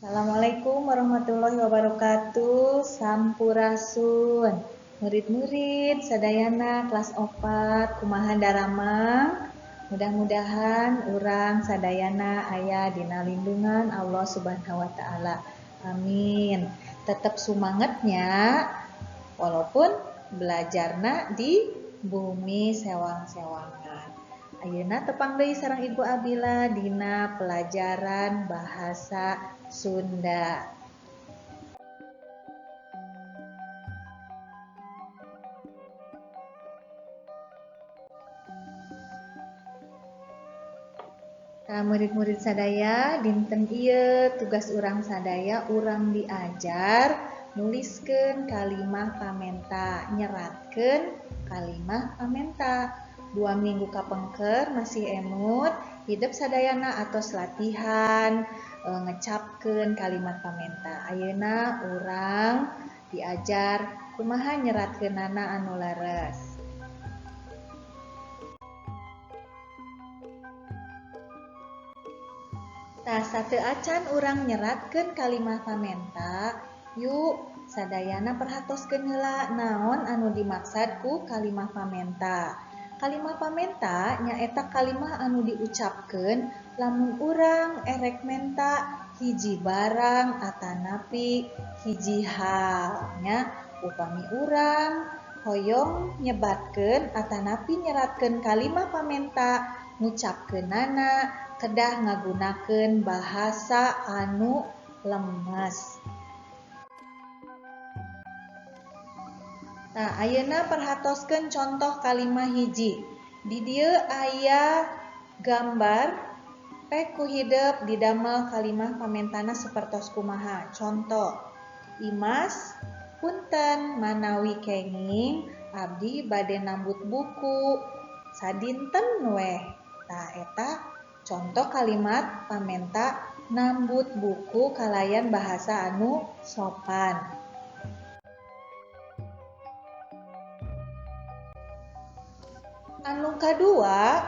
Assalamualaikum warahmatullahi wabarakatuh. Sampurasun. Murid-murid sadayana kelas 4 kumaha daramang. Mudah-mudahan urang sadayana aya dina lindungan Allah Subhanahu wa taala. Amin. Tetap sumangetnya walaupun belajarna di bumi sewang-sewangan. Ayeuna tepang deui sareng Ibu Abila dina pelajaran bahasa Sunda. Ka murid-murid sadaya, dinten ieu tugas urang sadaya urang diajar nuliskeun kalimah pamenta, nyeratkeun kalimah pamenta. 2 minggu kapengker masih emut, hidep sadayana atos latihan ngecapkeun kalimat pamenta. Ayeuna urang diajar kumaha nyeratkeunana anu leres. Tah sateu acan urang nyeratkeun kalimah pamenta, yuk sadayana perhatoskeun heula naon anu dimaksad ku kalimah pamenta. Kalimah pamenta nyaeta kalimah anu diucapkeun lamun urang erek menta hiji barang atanapi hiji hal nya. Upami urang hoyong nyebatkeun atanapi nyeratkeun kalimah pamenta, ngucapkeunana kedah ngagunakeun bahasa anu lemes. Nah, ayeuna perhatoskeun contoh kalimah hiji. Di dieu aya gambar pek ku hidep didamel kalimah pamentana sapertos kumaha. Contoh, Imas punten manawi kenging abdi bade nambut buku sadinten weh. Tah eta contoh kalimat pamenta nambut buku kalayan bahasa anu sopan. Anu kadua,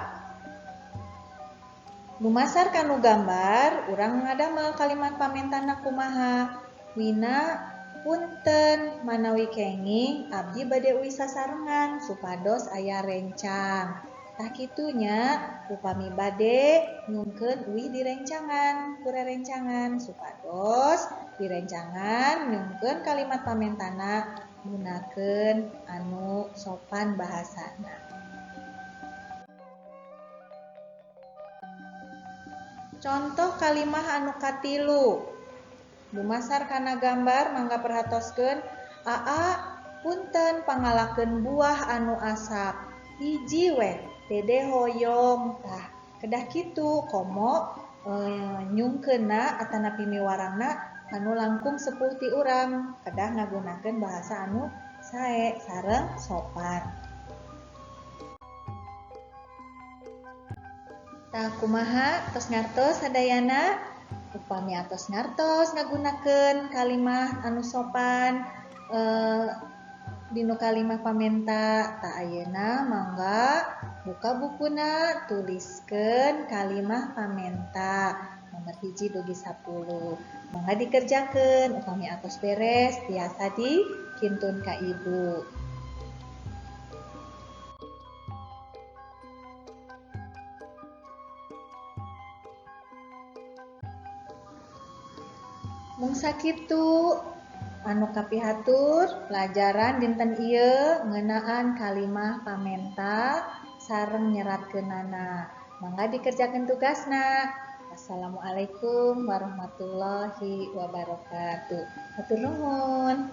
lumasar kanu gambar, urang ngadamel kalimat pamentana kumaha. Wina punten manawi kenging abdi bade uih sasarengan supados aya rencang. Tah kitunya upami bade nyungkeun uih direncangan, kurerencangan supados direncangan nyungkeun kalimat pamentana gunakeun anu sopan bahasana. Contoh kalimah anu katilu. Dumasar kana gambar mangga perhatoskeun aa punten pangalakeun buah anu asap. Hiji weh dede hoyong. Tah kedah kitu komo nyungkeunna atanapi miwarangna anu langkung sepuh ti urang kedah ngagunakeun bahasa anu sae sareng sopan. Tah kumaha tos ngartos sadayana? Upami atos ngartos ngagunakeun kalimah anu sopan dinu kalimah pamenta, tah ayeuna mangga buka bukuna tuliskeun kalimah pamenta nomor 1 dugi 10. Mangga dikerjakeun upami atos beres tiasa dikintun ka ibu. Mung sakitu anu kapihatur pelajaran dinten ieu ngeunaan kalimah pamenta sareng nyeratkeunana. Mangga dikerjakeun tugasna. Assalamualaikum warahmatullahi wabarakatuh. Hatur nuhun.